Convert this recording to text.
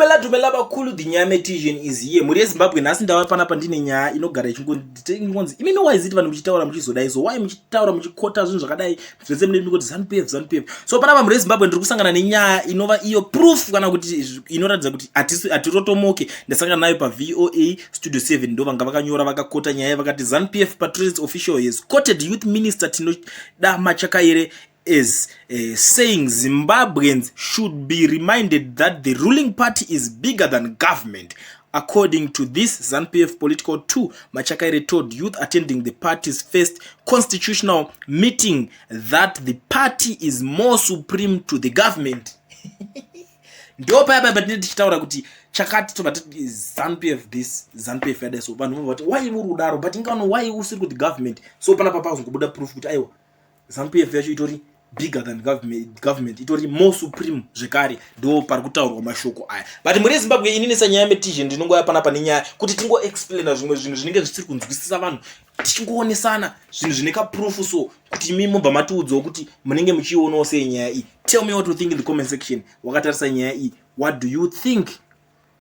Dumela dumela vakulu, the Nyametisian is here. Mhuri yeZimbabwe, nhasi ndava panapa ndine nyaya inogara ichingonzi imimi, why is it vanhu muchitaura muchizodai? So why muchitaura muchikota zvinhu zvakadai zvese munenge kuti ZANU PF, ZANU PF? So panapa, mhuri yeZimbabwe, ndiri kusangana nenyaya inova iyo proof kana kuti inoratidza kuti hatirotomoke. Ndasangana nayo paVOA Studio 7, ndo vanga vakanyora vakakota nyaya, vakati ZANU PF Patriots official has quoted Youth Minister Tinoda Machakaire as saying Zimbabweans should be reminded that the ruling party is bigger than government. According to this ZANU-PF political tour, Machakaire told youth attending the party's first constitutional meeting that the party is more supreme to the government. Ndo paya paya patinenge tichitaura kuti chakati, tobva tati ZANU PF this, ZANU PF yadai. So vanhu vobva vati, "Why uri kudaro?" But ingano why usiri kuti government? So panapa pazongobuda proof kuti aiwa, ZANU PF yacho itori bigger than government, government itori more supreme zvekare. Ndo pari kutaurwa mashoko aya. But mhuri yeZimbabwe, inini sanyaya metizhen ndinongouya panapa nenyaya kuti tingoexplaina zvimwe zvinhu zvinenge zvisiri kunzwisisa vanhu, tichingoonesana zvinhu zvine kaproof, so kuti imi mobva matiudzawo kuti munenge muchiionawo sei nyaya iyi. Tell me what you think in the comment section. Wakatarisa nyaya iyi, what do you think?